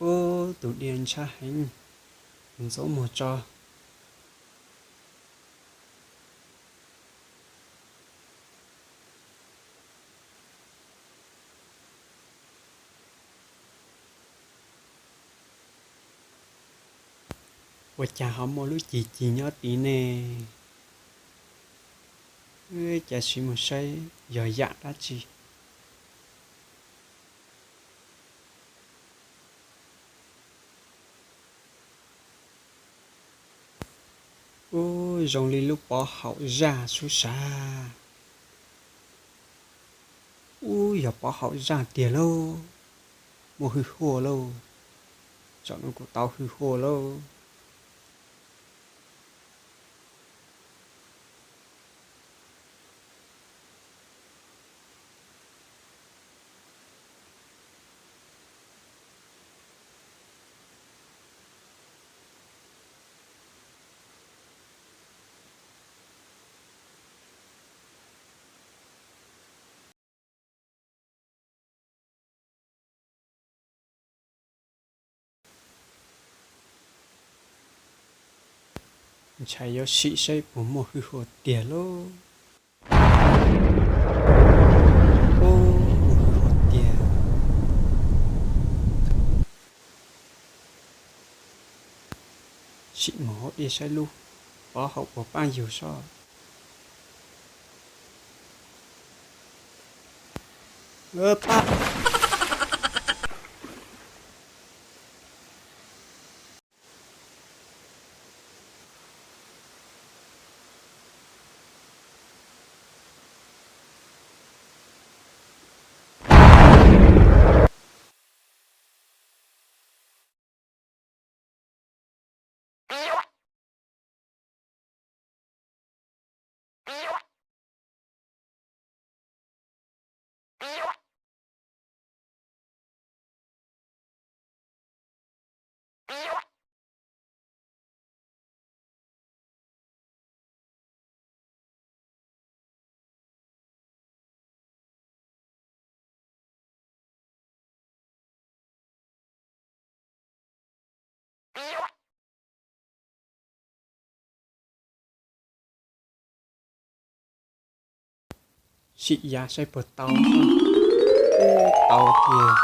Ub, tus diav ntshab heev, ntxuav muag tso. Ua cas ho muaj lub cim cim nyob tid ne? Cas sim mus saib yog yam dab tsi. Ub, zoo li lub pov haum zaj sub sav. Ub, yog pov haum zaj tiag lauj. Muaj hwj huaj lauj. Tsam no kuv tau hwj huaj lauj. Ntshai yuav sim saib puas muaj hwj huaj tiag lauj. Ub, muaj hwj huaj tiag. Sim mus hauv dej saib lub pov haum puas pab yus sob. Pab. Sim ya saib puas tau. Tau tiag.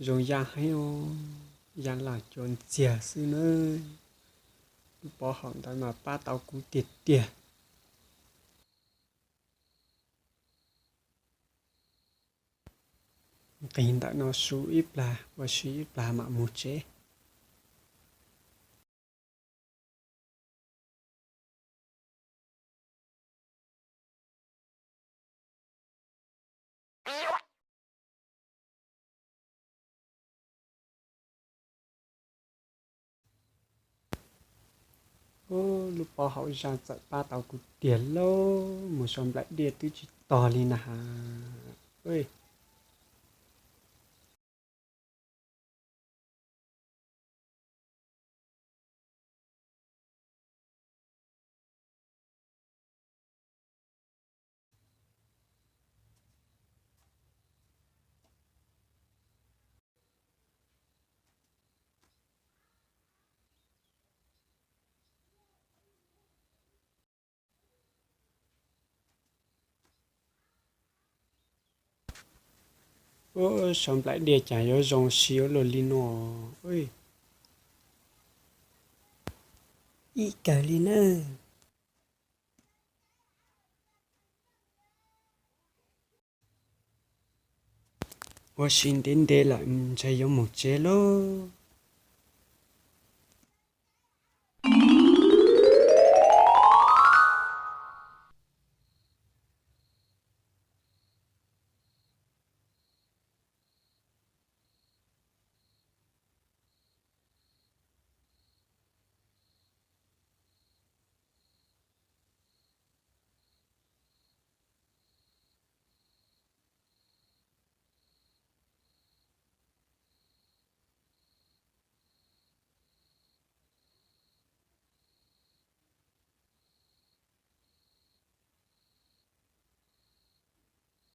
Zoo ya heev os, ya lam cuav ntxiag xwb nawb. Lub pov haum ntawd mas pab tau kuv tiag tiag. Nqis ntawm no su ib plag ua si ib plag mam mus tsev. Ub, lub pov haum zaj txawm pab tau kuv tiag lauj, mus sau nplaim diaj twb tsis tog li na has. Ub, sau nplaim diaj cas yuav zoo siab luaj li no. Ib kawg li nawb. Ua si ntev ntev lawm ntshe yuav mus tsev lauj.